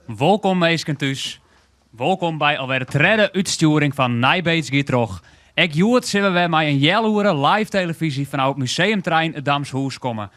Wolkom minsken thús. Wolkom by alwer de tredde útstjoering fan Nij Beets giet troch. Ek hjoed sille we wer mei in healoere live televyzje fanôf it museumterrein It Damshûs komme.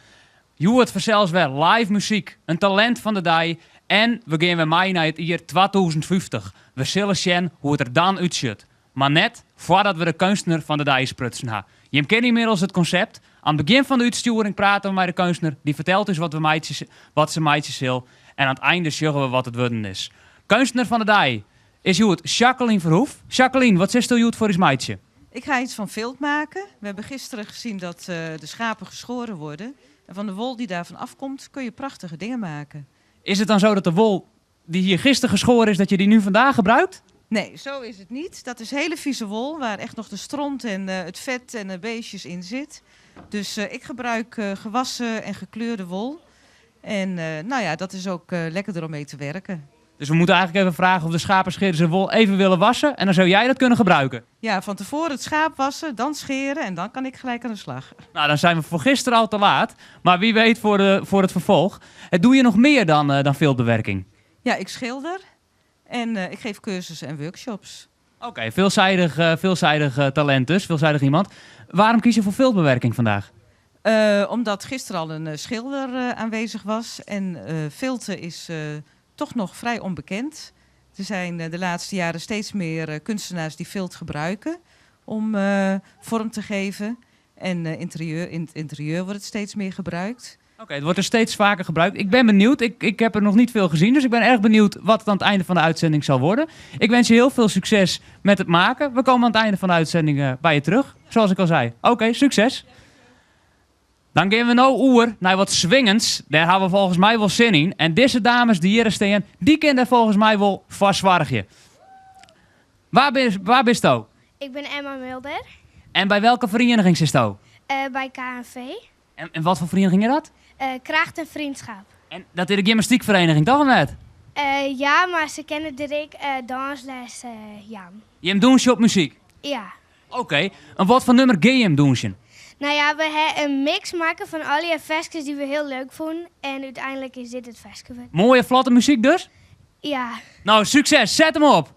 Hjoed fansels wer live muzyk, in talint fan de dei en we gean wer mei nei it jier 2050. We sille sjen hoe it der dan útsjocht. Mar net foardat we de keunstner fan de dei sprutsen ha. Jim kenne ynmiddels it konsept. Aan it begjin fan de útstjoering prate we mei de keunstner, dy fertelt ús wat we meitsje, wat se meitsje sil en aan it einde sjogge we wat it wurden is. Keunstner fan de dei is hjoed Jacqueline Verhoef. Jacqueline, wat silsto hjoed foar ús meitsje? Ik ga iets van vilt maken. We hebben gisteren gezien dat eh, de schapen geschoren worden. En van de wol die daarvan afkomt kun je prachtige dingen maken. Is het dan zo dat de wol die hier gisteren geschoren is, dat je die nu vandaag gebruikt? Nee, zo is het niet. Dat is hele vieze wol waar echt nog de stront en eh, het vet en de beestjes in zit. Dus eh, ik gebruik eh, gewassen en gekleurde wol. En nou ja, dat is ook lekkerder om mee te werken. Dus we moeten eigenlijk even vragen of de schapenscheerders de wol even willen wassen. En dan zou jij dat kunnen gebruiken. Ja, van tevoren het schaap wassen, dan scheren en dan kan ik gelijk aan de slag. Nou, dan zijn we voor gisteren al te laat. Maar wie weet voor het vervolg. Het doe je nog meer dan viltbewerking? Ja, ik schilder en ik geef cursussen en workshops. Oké, veelzijdig talent dus, veelzijdig iemand. Waarom kies je voor viltbewerking vandaag? Omdat gisteren al een schilder aanwezig was. En vilten is toch nog vrij onbekend. Er zijn de laatste jaren steeds meer kunstenaars die vilt gebruiken om vorm te geven. En in het interieur wordt het steeds meer gebruikt. Oké, het wordt er steeds vaker gebruikt. Ik ben benieuwd. Ik heb er nog niet veel gezien, dus ik ben erg benieuwd wat het aan het einde van de uitzending zal worden. Ik wens je heel veel succes met het maken. We komen aan het einde van de uitzending bij je terug, zoals ik al zei. Oké, succes. Dan gaan we nou oer naar wat swingends. Daar hebben we volgens mij wel zin in. En deze dames die hier staan, die kunnen daar volgens mij wel vast Waar bist u? Ik ben Emma Mulder. En bij welke vereniging zit u? Bij KNV. En wat voor vereniging is dat? Kracht en Vriendschap. En dat is de gymnastiekvereniging, toch net? Ja, maar ze kennen direct dansles, Jan. Je hebt doen op muziek? Ja. Oké, en wat voor nummer ga je hem doen? We hebben een mix maken van al die versjes die we heel leuk vonden. En uiteindelijk is dit het versje. Mooie, vlotte muziek dus? Ja. Nou, succes. Zet hem op.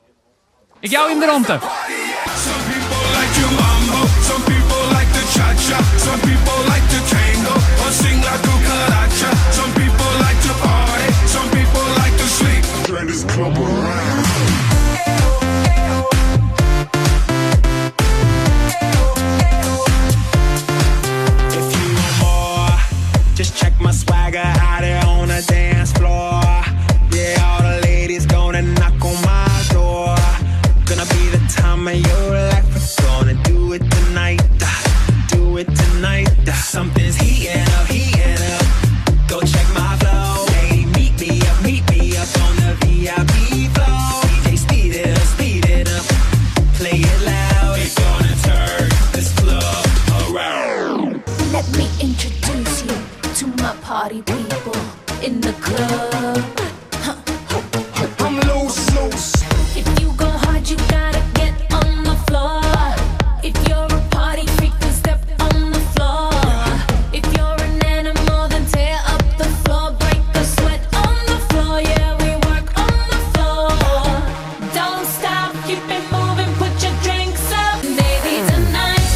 Ik jou in de ronde. Some people like to mambo, some people like to cha-cha, some people like to tango, or sing la cucaracha. Some people like to party, some people like to sleep. Turn this club around. If you want more, just check my swagger out there on the dance floor. Yeah, all the ladies gonna knock on my door. Gonna be the time of your life. We're gonna do it tonight, do it tonight. Something's heating up, heating up. Go check my flow. Lady, meet me up, meet me up on the VIP floor. DJ, speed it up, speed it up. Play it loud. We're gonna turn this club around. Let me introduce you to my party people in the club. I'm loose, loose. If you go hard, you got to get on the floor. If you're a party freak, then step on the floor. If you're an animal, then tear up the floor. Break a sweat on the floor. Yeah, we work on the floor. Don't stop, keep it moving, put your drinks up. Baby, tonight,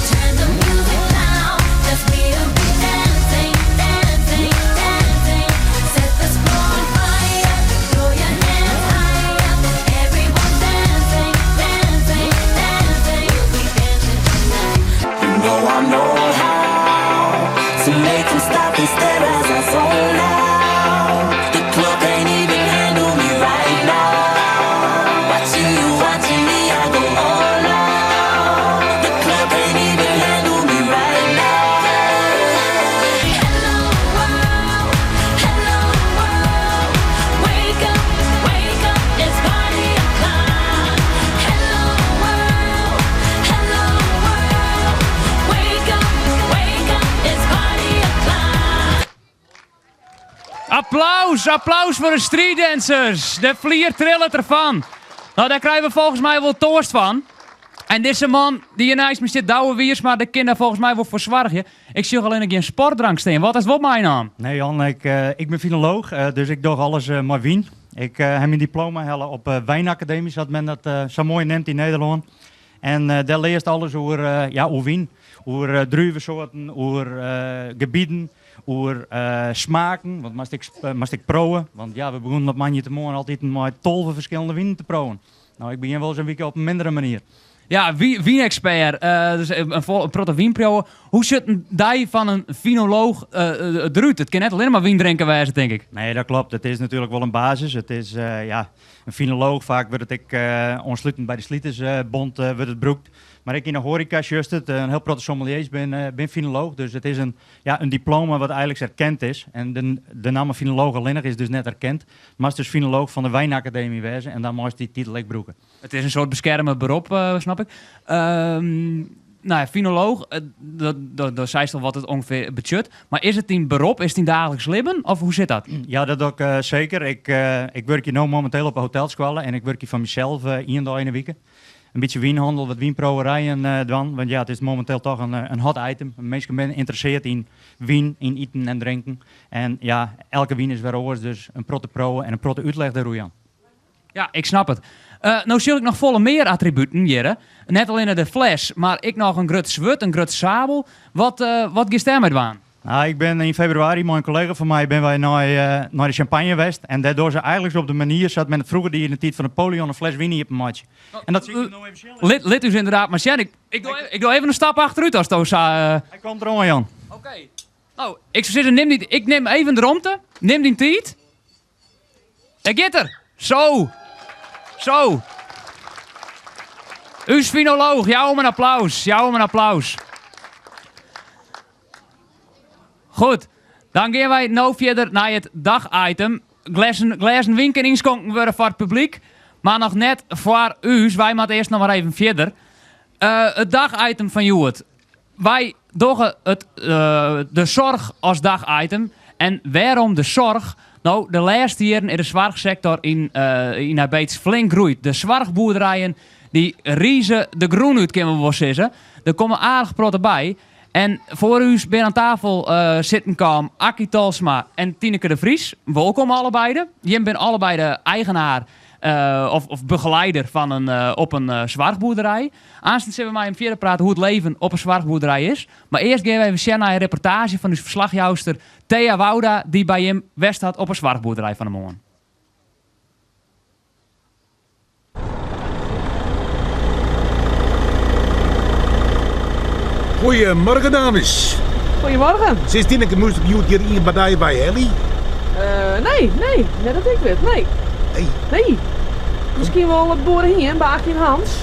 turn the music down. Just we'll be dancing, dancing, dancing. Set this floor on fire. Throw your hands higher. Everyone's dancing, dancing, dancing. We'll be dancing tonight. You know I know how to make them stop and stare as I zone out. The club can't even handle me right now. Watching you, watching me, I go all out. The club can't even handle me right now. Hello world, hello world. Wake up, wake up, it's party o'clock. Hello world, hello world. Wake up, wake up, it's party o'clock. Applaus, applaus voor de streetdancers. De vlier trillt ervan. Nou, daar krijgen we volgens mij wel toast van. En deze man die hier naast me zit, Douwe Wiersma, de kinder volgens mij wel voor zwargje. Ik zie alleen een sportdrank staan. Wat is wat mijn naam? Nee Jan, ik ben vinoloog, dus ik doe alles maar wien. Ik ha myn diploma helle op Wijnacademie, sa't men dat sa moai neamt yn Nederlân. En dêr learst alles oer, ja, oer wyn, oer druvesoarten, oer gebieden, oer smaken, want moatst ek, moatst ek proeven. Want ja, we begûnen op moandeitemoarn altiten mei 12 ferskillende winen te proeven. No, ik begjin wolris in wike op in mindere manier. Ja, wynekspert, dus in protte wynpriuwe. Hoe sjocht in dei fan in finolooch derút? It kin net allinnich mar wyn drinken wêze, tink ik. Nee, dat klopt. It is natuerlik wol in basis. It is, ja, in finolooch, faak wurdt it ek oanslutend by de Slitersbond wurdt it brûkt. Mar ek yn de hoareka sjochst it, in hiel protte sommeliers binne finolooch. Dus it is in, ja, in diploma wat eigenliks erkend is. En de namme finolooch allinnich is dus net erkend. Moatst dus finolooch fan de Wijnacademie wêze en dan meist dy titel ek brûke. It is in soart beskerme berop, snap ik. Nou ja, finolooch, do seist al wat it ûngefear betsjut. Mar is it dyn berop, is it dyn daagliks libben of hoe sit dat? Ja, dat doch ik seker. Ik wurkje no mominteel op 'e hotelskoalle en ik wurkje foar mysels ien dei yn 'e wike. In bytsje wynhannel, wat wynproeverijen dwaan. Want ja, it is mominteel toch in hot item. Minsken binne ynteresseard yn wyn, yn iten en drinken. En ja, elke wyn is wer oars, dus in protte proeven en in protte útleg dêroer jaan. Ja, ik snap it. No sjoch ik noch folle mear attributen hjirre. Net allinne de fles, mar ek noch in grut swurd, in grut sabel. Wat, wat giest dêrmei dwaan? Nou, ik bin yn februari mei in kollega fan my bin wy nei, nei de Champagne west. En dêr dogge se eigenliks op de manier sa't men it froeger die yn de tiid fan Napoleon in fles wyn iepen meitsje. En dat sil ik no even sjen. Lit, lit ús ynderdaad mar sjen. Ik, ik, doch, ik doch even in stap achterút asto sa. Hy komt deroan, Jan. Oké. No, ik soe sizze, nim dy, ik nim even de romte. Nim dyn tiid. Dêr giet er! Zo! Zo! Us finolooch, jou him in applaus, jou him in applaus. Goed, dan gean wy no fierder nei it dagitem. Glêzen, glêzen wyn kin ynskonken wurde foar it publyk, mar noch net foar ús. Wy moatte earst noch mar even fierder. It dagitem fan hjoed. Wy dogge it de zorg as dagitem. En wêrom de zorg? No, de lêste jierren is de soarchsektor yn yn Nij Beets flink groeid. De soarchboerderijen dy rize de grûn út, kinne we wol sizze. Der komme aardich protte by. En foar ús binne oan tafel sitten kaam Akkie Tolsma en Tineke de Vries. Wolkom allebeide. Jim binne allebeide eigenaar of begeleider fan in op in soarchboerderij. Aansten sille we mei jim fierder prate hoe't it leven op in soarchboerderij is. Mar earst gean we even sjen nei in reportaazje fan ús ferslachjouster Thea Wouda dy't by jim west hat op in soarchboerderij fan 'e moarn. Goeiemorgen dames. Goeiemorgen. Sis Tineke, moast ik hjoed hjir ien partij by helje? Nee, nee, net dat ik wit, nee. Nee? Nee. Miskien wol it boerehiem by Akkie en Hans.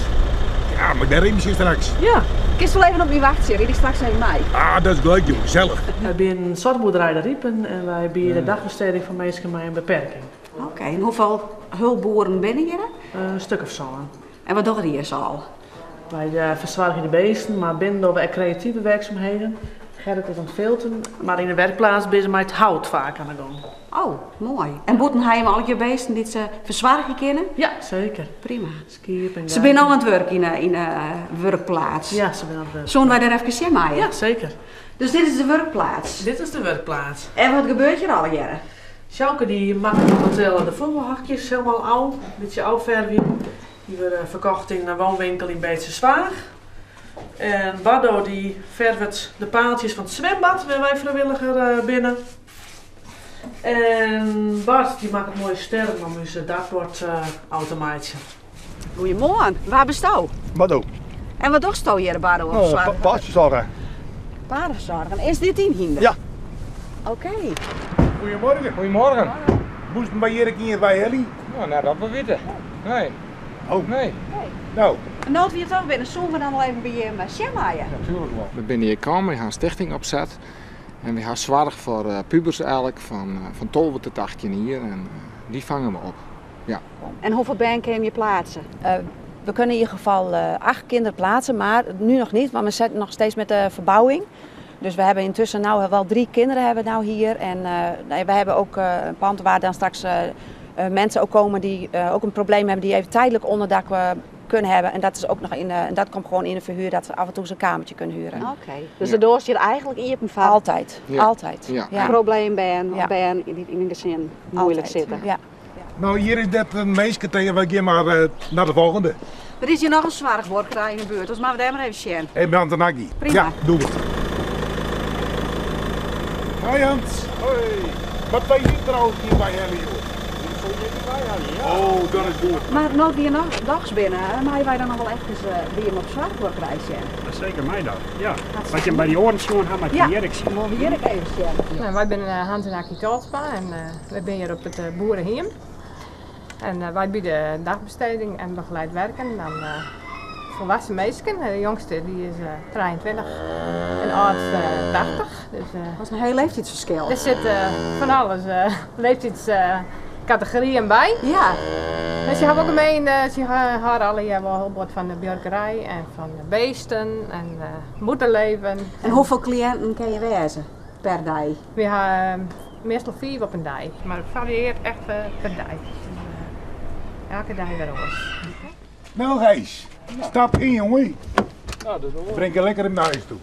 Ja, mar dêr rinne se straks. Ja. Kinst wol even op my wachtsje, ryd ik straks even mei. Ah, dat is gelijk jong, gesellich. Wy binne in soarchboerderij De Ripen en wy biede dagbesteding foar minsken mei in beperking. Oké, en hoefolle hulpboeren binne hjir? In stik of sân. En wat dogge dy hjir sa al? Wy fersoargje de beesten, mar binnen dogge we ek kreative werksumheden. Gerrit is oan it filten, mar yn de werkplaats binne se mei it hout faak oan de gong. Oh, moai. En bûten ha jim allegear beesten dy't se fersoargje kinne? Ja, seker. Prima. Skiep en Se binne al oan it wurk yn 'e wurkplaats. Ja, se binne oan it wurk. Soene wy dêr efkes sjen meie? Ja, seker. Dus dit is de wurkplaats? Dit is de wurkplaats. En wat gebeurt hjir allegearre? Sjouke dy makket momenteel de fûgelhokjes helemaal ôf, in bytsje ôffervje. Dy wurde ferkocht yn in woonwinkel yn Beetsterzwaag. En Bardo dy fervet de paaltjes fan it swimbad wêr wy frijwilliger binne. En Bart dy makket moaie sterren om ús dartboard ôf te meitsjen. Goeiemoarn, wa bisto? Bardo. En wat dochsto hjir, Bardo? No, paardfersoarger. Paardefersoarger. Is dit dyn hynder? Ja. Oké. Goeiemorgen. Goeiemorgen. Moasten wy hjir ek ien by helje? No, net dat we witte. Nee. Oh. Nee. No. No't we hjir toch binne, soene we dan wol even by jim sjen meie? Natuerlik wol. We binne hjir kaam, we ha in stichting opset en we ha soarch foar pubers eigenlik fan 12 tot 18 jier en dy fange we op. Ja. En hoefolle bern kinne jim hjir pleatse? We kunnen in ieder geval 8 kinderen plaatsen, maar nu nog niet, want we zitten nog steeds met de verbouwing. Dus we hebben intussen nou wel 3 kinderen hebben we nou hier. En we hebben ook een pand waar dan straks mensen ook komen die ook een probleem hebben, die even tijdelijk onderdak kunnen hebben. En dat is ook nog in de, en dat komt gewoon in de verhuur, dat ze af en toe zo'n kamertje kunnen huren. Oké, dus de doar stiet eigenlik iepen foar? Altijd, Ja. altijd. Ja. Ja. Probleembern of Ja. bern dy't yn in gesin moeilik Altijd. sitte. Ja. No, hjir is net in minske tegen, wy gean mar nei de folgjende. Der is hjir noch in soarchbuorkerij yn de buert, dus moatte we dêr mar even sjen. Even Hans en Aggie. Prima. Ja, doe it. Hoi Hans. Hoi. Wat wy hjir trouwens hjir by helje hjoed? Oh, dat is goed. Mar no't we hjir noch dochs binne, meie wy dan noch wol efkes by jim op soarchbuorkerij sjen? Dat seker mei dat, ja. Wat jim by dy oaren sjoen ha, moat je hjir ek sjen. Ja, wolle we hjir ek even sjen. Nou, wy binne Hans en Aggie Tolsma en wy binne hjir op it boerehiem. En wy biede dagbesteding en begeleid werken aan volwassen minsken. De jongste die is 23 en de âldste 80. Dus, Dat is in hiel leeftiidsferskil. Der sit fan alles leeftiidskategoryen by. Ja. En se hawwe ook gemeen, se hâlde allegear wol hiel bot fan de buorkerij en fan de beesten en bûtenleven. En hoefolle kliïnten kinne je wêze per dei? Wy hawwe meastal fiif op in dei, mar it fariearret echt per dei. Elke dei wer oars. No Gijs, stap yn jongen. Breng je lekker naar huis toe.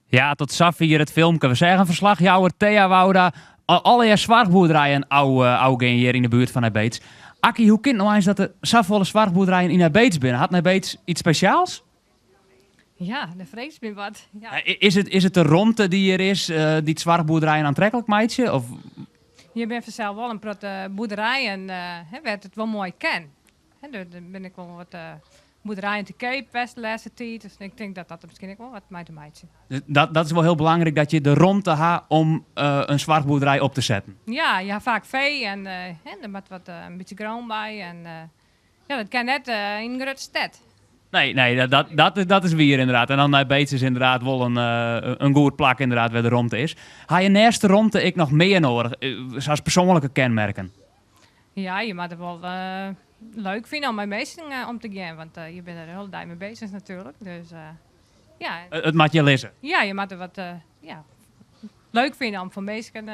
Ja, tot safier it filmke. We seagen ferslachjouwer Thea Wouda allegear soarchboerderijen ôfgean hjir yn de buert fan Nij Beets. Akkie, hoe kin it no eins dat der safolle soarchboerderijen yn Nij Beets binne? Hat Nij Beets iets spesjaals? Ja, dêr fregest my wat. Ja. Is it, is it de romte dy't hjir is, dy't soarchboerderijen oantreklik meitsje? Of? Hjir binne fansels wol in protte boerderijen wêr't it wol moai kin. Der binne ek wol wat boerderijen te keap west de lêste tiid. Dus ik tink dat dat der miskien ek wol wat mei te meitsjen. Dat, dat is wol hiel belangryk, dat je de romte ha om in soarchboerderij op te setten. Ja, je ha faak fee en der moat wat in bytsje grûn by. En ja, dat kin net yn in grutte stêd. Nee, nee dat, dat, dat is wier ynderdaad. En dan Nij Beets is ynderdaad wol in goed plak ynderdaad wêr't de romte is. Ha je neist de romte ek noch mear nedich, sa as persoanlike kenmerken? Ja, je moatte it wol leuk fine om mei minsken om te gean, want je binne der de hiele dei mei bezich natuerlik. Dus ja. It moat je lizze. Ja, je moatte wat ja, leuk fine om foar minsken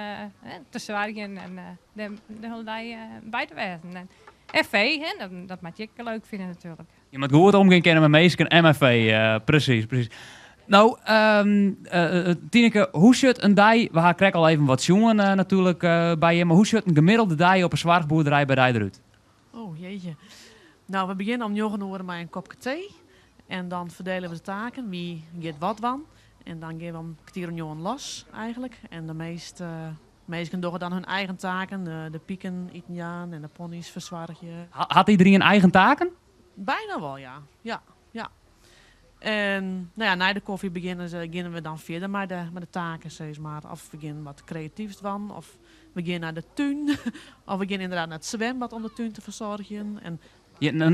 te soargjen en dêr de hiele dei by te wêzen. En fee, hè, dat moat je ek leuk fine natuerlik. Je moat goed omgean kinne mei minsken en mei fee. Presys, presys. No, Tineke, hoe sjocht in dei, we ha krekt al even wat sjoen natuerlik by jim, mar hoe sjocht in gemiddelde dei op 'e soarchboerderij by dy derút? Oh, jeetje. No, we begjinne om njoggen oere mei in kopke tee. En dan ferdele we de taken, wie giet wat dwaan. En dan gean we om kertier oer njoggen los eigenlik. En de measte minsken dogge dan hun eigen taken. De piken iten jaan en de pony's fersoargje. Hat iderien eigen taken? Bijna wol, ja. Ja, ja. En no ja, nei de kofje begjinne se, geane we dan fierder mei de, mei de taken, sis mar. Of we geane wat kreatyfs dwaan, of we geane nei de tún, of we geane ynderdaad nei it swimbad om de tún te fersoargjen. En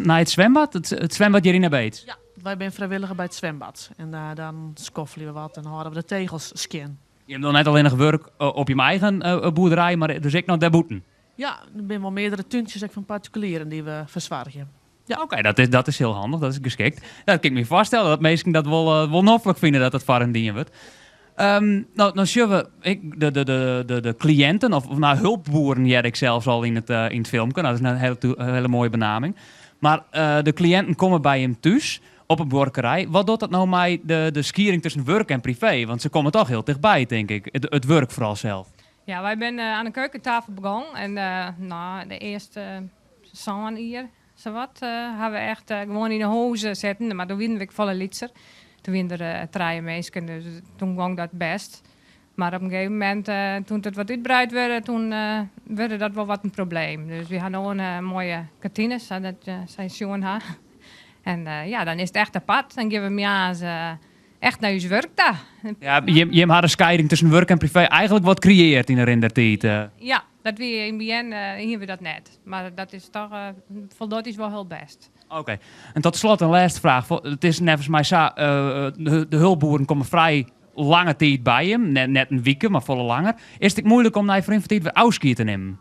Nei it swimbad? It swimbad hjir yn Nij Beets? Ja, wy binne frijwilliger by it swimbad. En dan skoffelje we wat en hâlde we de tegels skjin. Jim dogge net allinnich wurk op jim eigen boerderij, mar dus ek noch dêrbûten? Ja, der binne wol meardere túntsjes ek fan partikulieren dy't we fersoargje. Ja. Oké, dat is hiel handich, dat is geskikt. Dat kin ik my foarstelle dat minsken dat wol noflik fine dat dat foar hun dien wurdt. No, dan sjogge we ek de kliïnten, of no, hulpboeren hearde ik sels al yn it filmke. No, dat is in hiele moaie benaming. Mar de kliïnten komme by jim thús op 'e buorkerij. Wat docht dat no mei de skieding tusken wurk en privee? Want se komme toch hiel tichtby, tink ik. It wurk foaral sels. Ja, wy binne oan de keukentafel begûn en no, de earste sân jier, sawat, ha we echt gewoan yn 'e hûs sitten. Mar doe wienen we ek folle lytser. Toen wienen der trije minsken, dus toen gong dat best. Mar op in gegeven momint, toen it wat útbreid wurde, toen wurde dat wol wat in probleem. Dus wy ha no in moaie kantine, sa't je sjoen ha. En ja, dan is it echt apart. Dan gean we moarns echt nei ús wurk ta. Ja, jim ha de skieding tusken wurk en privee eigenlik wat kreëarre yn de rin der tiid. Ja, dat wie yn it begjin hiene we dat net. Mar dat is toch, foldocht ús wol hiel best. Oké. En tot slot in lêste fraach. It is neffens my sa, de hulpboeren komme frij lange tiid by jim. Net in wike, mar folle langer. Is it ek muoilik om nei ferrin fan tiid wer ôfskied te nimmen?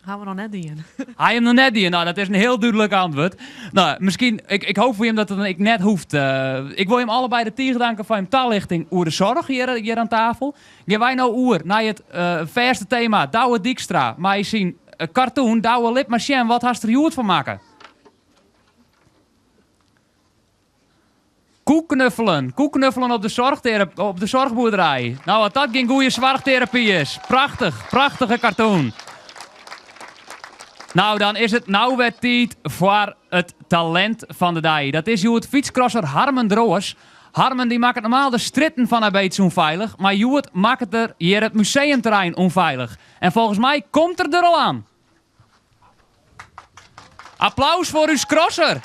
Ha we noch net dien. Ha jim noch net dien? No, dat is in hiel dúdlik antwurd. No, miskien, ik hoopje foar jim dat it dan ek net hoecht. Ik wol jim allebeide tige danke foar jim talichting oer de soarch hjir oan tafel. Gean wy no oer nei it fêste tema Douwe Dijkstra mei syn cartoon. Douwe, lit mar sjen, wat hast der hjoed fan makke? Koek? Koeknuffelen. Koeknuffelen op de, op de zorgboerderij. Nou, as dat gjin goede soarchterapy is. Prachtich, prachtige cartoon. Nou, dan is it no wer tiid foar it talint fan de dei. Dat is hjoed fytscrosser Harmen Droas. Harmen dy makket normaal de strjitten fan Nij Beets ûnfeilich, mar hjoed makket er hjir it museumterrein ûnfeilich. En folgens my komt er der al oan. Applaus foar ús crosser.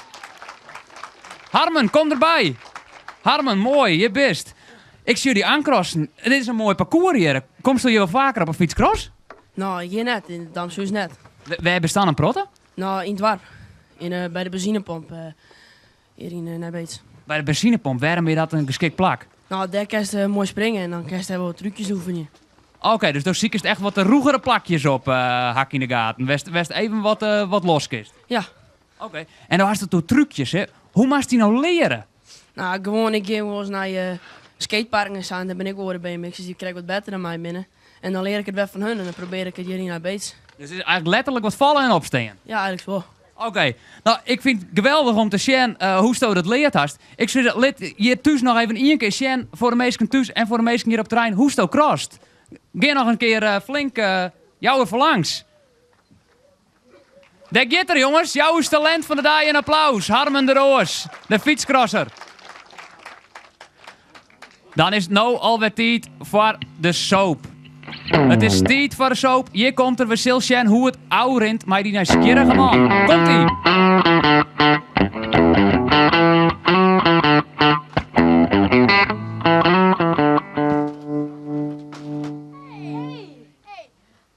Harmen, kom derby. Harmen, moai, hjir bist. Ik sjoch dy oancrossen. Dit is in moai parkoers hjir. Komsto hjir wol faker op in fytscross? No, hjir net, yn it Damshûs net. Wêr bist dan in protte? No, yn it doarp. Yn, eh, by de benzinepomp eh, hjir yn eh, Nij Beets. By de benzinepomp, wêrom is dat in geskikt plak? No, dêr kinst eh, moai springe en dan kinst dêr wol trúkjes oefenje. Oké, dus do sikest echt wat de rûgere plakjes op, eh hak yn de gaten, wêr'tst even wat, eh, wat los kinst. Ja. Oké. En do hast it oer trúkjes, hè? Hoe moatst dy no leare? No, gewoan, ik gean wolris nei eh, skateparken en sa en dêr binne ek oare BMX'ers dy't krekt wat better dan my binne. En dan lear ik it wer fan hun en dan probearje ik it hjir yn Nij Beets. Dus it is eigentlik letterlik wat falle en opstean? Ja, eigentlik wol. Oké, no ik fyn it geweldich om te sjen eh, hoe'tsto dat leard hast. Ik soe sizze, lit hjir thús noch even ien kear sjen foar de minsken thús en foar de minsken hjir op it terrein hoe'tsto crosst. Gean noch in kear eh, flink, uh, jou er foarlangs. Dêr giet er, jonges. Jou ús talint fan de dei in applaus. Harmen de Roos, de fytscrosser. Dan is it no alwer tiid foar de soap. It is tiid foar de soap. Hjir komt er. We sille sjen hoe't it ôfrint mei dy nijsgjirrige man. Komt-ie!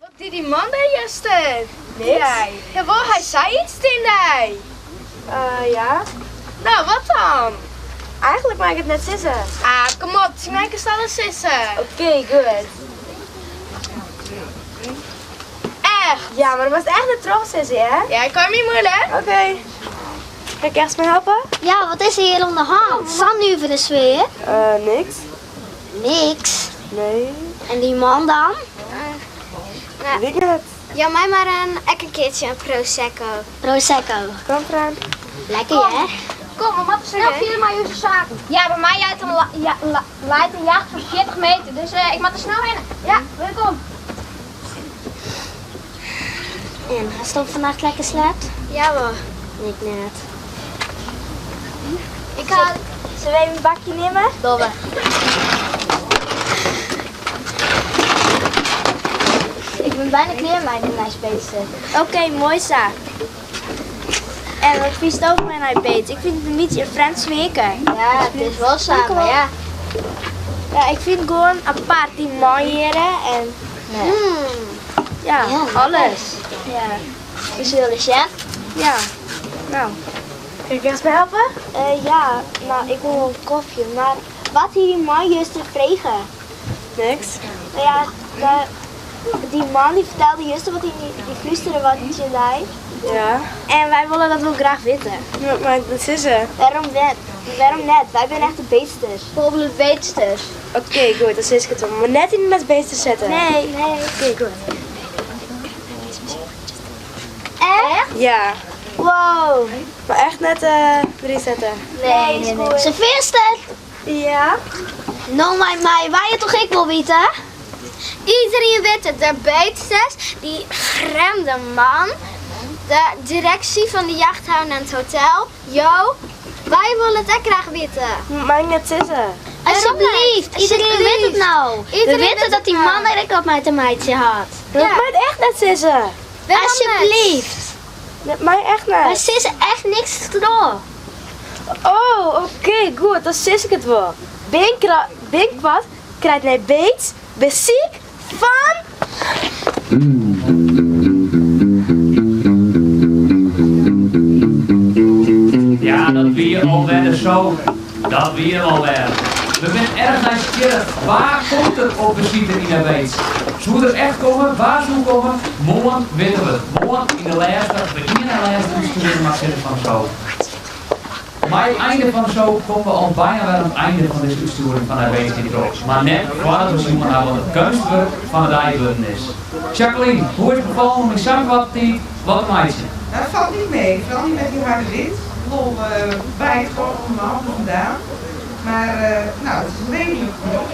Wat die dy man dêr juster? Niks. Jawol, hy sei iets tsjin dy. Uh, ja. No, wat dan? Eigentlik mei ik it net sizze. Ah, kom op, tsjin my kinst alles sizze. Oké, goed. Echt? Ja, mar do moatst echt net trochsizze, hear? Ja, ik hâld myn mûle. Oké. Kin ik ergens mei helpe? Ja, wat is der hjir oan de hân? Sa'n nuvere sfear. Uh, niks. Niks? Nee. En dy man dan? Uh, Wit ik net. Jou my mar in, ek in keartsje in Prosecco. Prosecco. Kom, Fran. Lekker, hè? Kom, we moatte snel fierder mei ús saken. Ja, by my leit in, ja, leit in jacht fan 40 meter, dus uh, ik moat der snel hinne. Ja, welkom. En, hasto fannacht lekker sliept? Jawol. Ik net. Ik ha. Sille we even in bakje nimme? Dogge we. Ik bin byna klear mei de Nijsbeetster. Oké, moai sa. En wat fynsto fan Nij Beets? Ik fyn it in bytsje in frjemd sfearke. Ja, it is wol sa, mar ja. Ja, ik fyn it gewoan apart, dy man hjir en... Hmm. Ja, alles. Ja. We sille sjen. Ja. No. Kin ik ergens mei helpe? Uh, ja, no, ik wol in kofje, mar wat hie dy man juster frege? Niks. No ja, de, dy man dy fertelde juster wat, dy flústere wat tsjin dy. Ja. En wy wolle dat wol graach witte. Ja, mar dat sizze. Wêrom net? Wêrom net? Wy binne echte Beetsters. Volbloed Beetsters. Oké, goed, dan sis ik it wol. Mar net yn de Beetster sette. Nee, nee. Oké, goed. Echt? Ja. Wow. Mar echt net deryn sette. Nee, is goed. Serveerster! Ja? No, mei my, wy it toch ek wol witte? Iderien wit it, de Beetsters, dy frjemde man, de direksje fan de jachthaven en it hotel, jo, wy wolle it ek graach witte. Mei ik net sizze. Alsjeblieft, iderien wit it no. We witte dat dy man der ek wat mei te meitsjen hat. Dat mei ik echt net sizze. Alsjeblieft. Dat mei echt net. Wy sizze echt niks troch. Oh, oké, goed, dan sis ik it wol. Binnenkoart krijt Nij Beets besyk fan. Ja, dat wie alwer de soap. Dat wie him alwer. We binne erch nijsgjirrich. Wa komt der op besite yn Nij Beets? Soe er echt komme? Wa soe komme? Moarn witte we it. Moarn yn de lêste, de ien nei lêste útstjoering mar sizze fan de soap. Mei it einde fan de soap komme we al byna wer oan it einde fan dizze útstjoering fan Nij Beets giet troch. Mar net foardat we sjoen hawwe wat it keunstwurk fan de dei wurden is. Jacqueline, hoe is it befallen om yn sa'n koarte tiid wat te meitsjen? Dat falt niet mee, vooral niet met die harde wind. Ik bedoel, waait gewoon onder mijn handen vandaan. Maar nou, het is redelijk rond.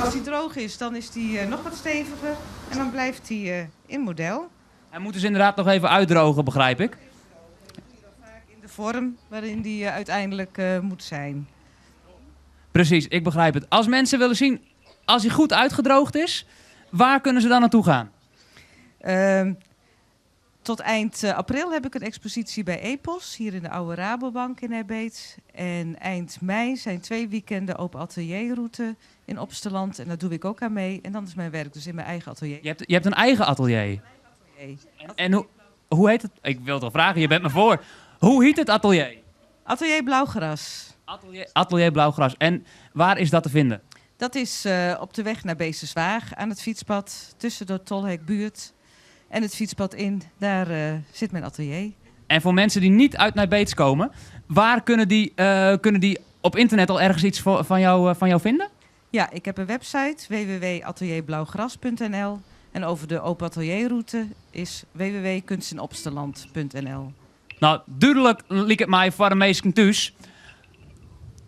Als hij droog is, dan is hij nog wat steviger en dan blijft hij in model. Hij moet dus inderdaad nog even uitdrogen, begrijp ik. In de vorm waarin die uiteindelijk moet zijn. Precies, ik begrijp het. Als mensen willen zien, als hij goed uitgedroogd is, waar kunnen ze dan naartoe gaan? Tot eind april heb ik een expositie bij Epos, hier in de oude Rabobank in Nij Beets. En eind mei zijn 2 weekenden open atelierroute in Opsterland. En daar doe ik ook aan mee. En dan is mijn werk dus in mijn eigen atelier. Je hebt een eigen atelier? Atelier. En hoe heet het? Ik wil toch vragen, je bent me voor. Hoe heet het atelier? Atelier Blauwgras. Atelier Blauwgras. En waar is dat te vinden? Dat is op de weg naar Beesterzwaag aan het fietspad tussen de Tolhekbuurt en het fietspad in. Daar zit mijn atelier. En voor mensen die niet uit Nij Beets komen, waar kunnen die op internet al ergens iets van jou vinden? Ja, ik heb een website w w w punt atelierblauwgras punt n l. En over de open atelierroute is w w w punt kunstinopsterland punt n l. Nou, duidelijk liep het mij voor de meesten thuis.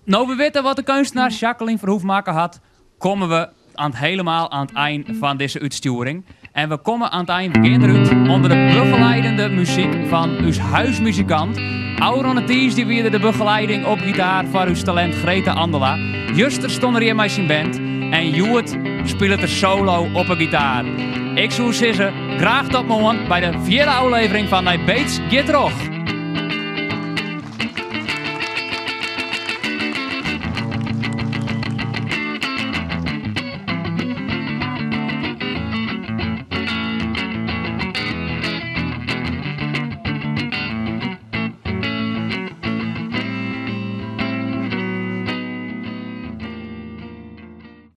Nou, we weten wat de kunstenaar Jacqueline Verhoef maken had, komen we helemaal aan het eind van deze uitsturing. En we komen aan het eind, we gaan eruit, onder de begeleidende muziek van uw huismuzikant. Auron de Ties, die weer de begeleiding op gitaar van uw talent Greta Andela. Juster stond er in mijn band en Joert speelt er solo op een gitaar. Ik zou zeggen, graag tot morgen bij de 4e aflevering van Nij Beets Giet Troch.